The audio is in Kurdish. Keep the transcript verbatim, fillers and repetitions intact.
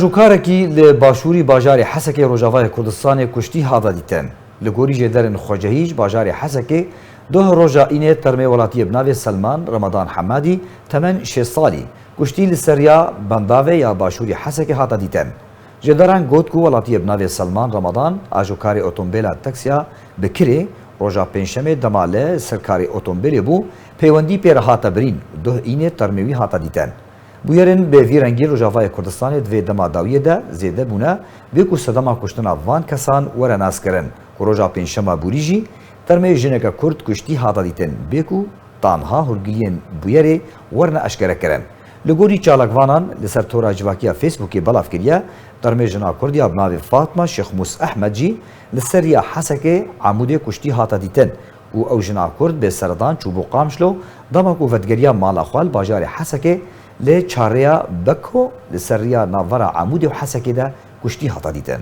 Ajokarekî li başûrî bajarê Hesekê Rojavayê Kurdistanê kuştî hate dîtin. Li gorî jêderên xwecehî ji bajarê Hesekê, duh roja înê termê welatiyê bi navê Selman Remadan Hemadî, temen şêst salî, kuştî li seriya Bendavê ya başûrî Hesekê hate dîtin. Jêderan got ku welatiyê bi navê Selman Remadan, ajokarê otombêla taksiya bi kirê, roja Pêncşemê dema li ser karê otombêlê bû, peywendî pê re hate birîn, duh înê termê wî hate dîtin. Bûyerên bi vî rengî Rojavayê Kurdistanê di vê dema dawiyê de zêde bûne, bê ku sedema kuştina van kesan were naskirin, ku roja Pêncşema borî jî termê jineke Kurd kuştî hate dîtin, bê ku tanha hûrgiliyên bûyerê werine eşkerekirin. Li gorî çalakvanan li ser tora civakî ya Facebookê belav kiriye, termê jina Kurd ya bi navê Fatma Şêxmûs Ehmed jî li ser riya Hesekê Amûdê kuştî hate dîtin û ew jina Kurd bê seredan çûbû Qamişlo, dema ku vedigeriya mala xwe li bajarê Hesekê li çarrêya Beko li ser riya navbera Amûdê û Hesekê de kuştî hate dîtin.